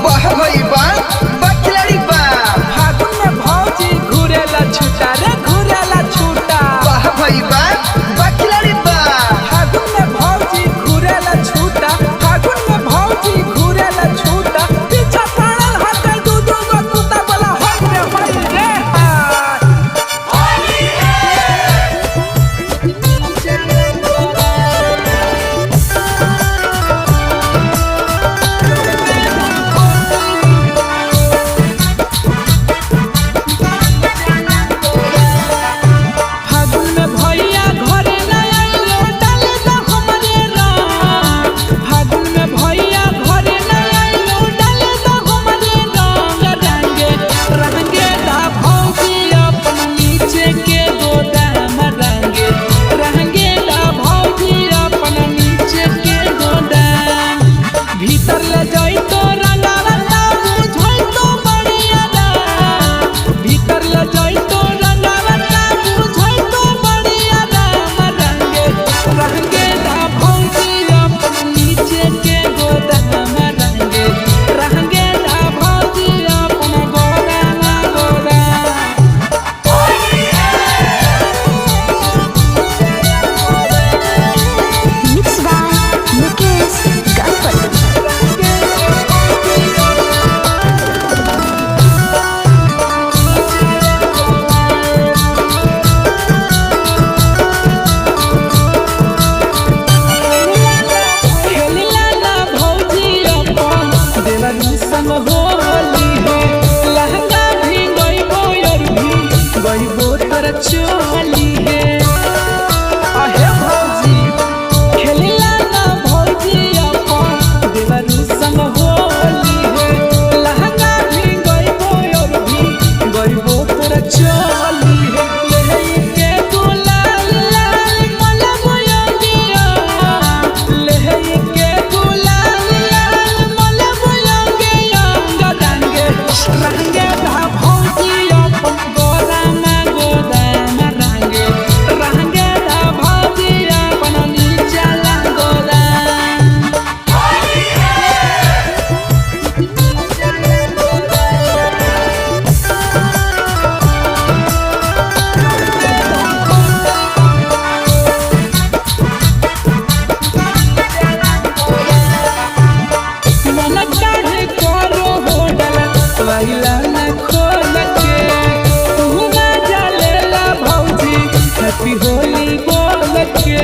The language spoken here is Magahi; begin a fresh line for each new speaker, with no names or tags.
वाह भाई वाह, वाह खिलाड़ी वाह।
फागुन में भौजी घुरेला छूटा रे घुरेला छूटा।
वाह भाई वाह, वाह खिलाड़ी वाह।
फागुन में भौजी घुरेला छूटा, फागुन में भौजी घुरेला छूटा। पीछा पड़ल हटे दू दू गो कुत्ता बोला होय रे होय रे हाय। फागुन में भैया घरे न आइलो डाले द हमरे रंग। फागुन में भैया घरे न आइलो डाले द हमरे रंग। रंगे रंगे दा भौजी अपन नीचे के गोदाम। रंगे रंगे दा भौजी अपन नीचे के गोदाम। भीतर ले जाई तो रंगावता बुझाई तो बढ़िया राम। भीतर ले जाई तो रंगावता बुझाई तो बढ़िया राम। रंगे रंगे दा भौजी अपन नीचे के गोदाम। रंगे रंगे दा भौजी अपन गोदाम गोदाम।
Mixed by Mukesh Ganpat.
खेलिला ना भौजी अपन देवरू संग होली है। लहंगा भी गइबो और भी गइबो तर चोली है। अहे भौजी खेलिला ना भौजी अपन देवरू संग होली है। लहंगा भी गइबो और भी गइबो तर चोली है। लेके गुलाल लाल मलबो योगिया, लेके गुलाल लाल मलबो योगिया। रंगे रंगे दा भौजी अपन गोदाम गोदाम। रंगे रंगे दा भौजी अपन नीचा गोदाम। मन काहे करो हो डला वाइला न खोल के। तू ना जालेला भौजी हैप्पी होली बोल के।